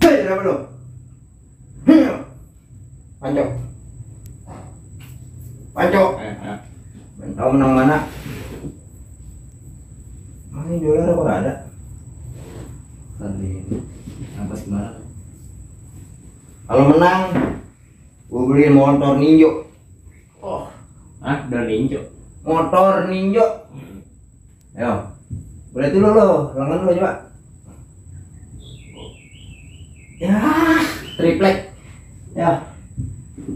Kenapa lo? Pancok. Pancok. Tahu menang mana? Ini dolar apa nggak ada? Tadi nafas gimana? Kalau menang, gue beliin motor ninjo. Oh, udah ninjo. Motor ninjo. Ayo, boleh dulu lo, lengan lo coba. Ya, triplek. Ya,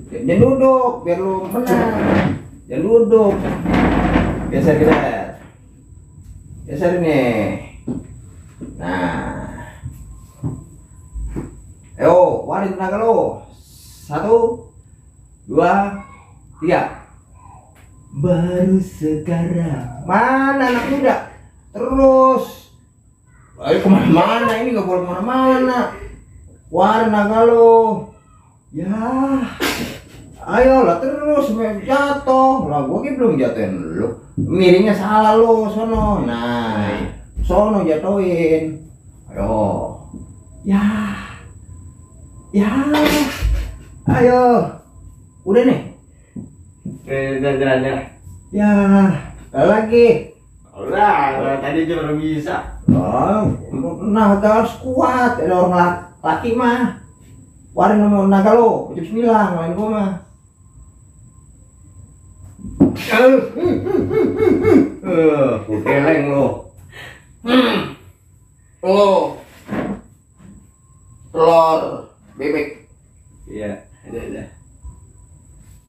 jangan duduk, biar lu menang. Jangan duduk. Geser. Geser nih. Nah, ayo, warin tenaga lo. 1, 2, 3. Baru sekarang. Mana anak muda? Terus. Ayo kemana-mana, ini nggak boleh kemana-mana. Warin tenaga lo. Ya. Ayolah terus sampai jatuh. Lah gua ki belum jatuhin lu. Miringnya salah lo sono. Nah, sono jatuhin. Ayo. Ya. Ayo. Udah nih. Jalan. Ya. Lagi. Udah, tadi cuma bisa. Oh, nah harus kuat. Ada orang laki mah. Warin sama naga lo, ucap 9, main gua mah. Keleng lo. Lo. Telur bebek. Iya, ada.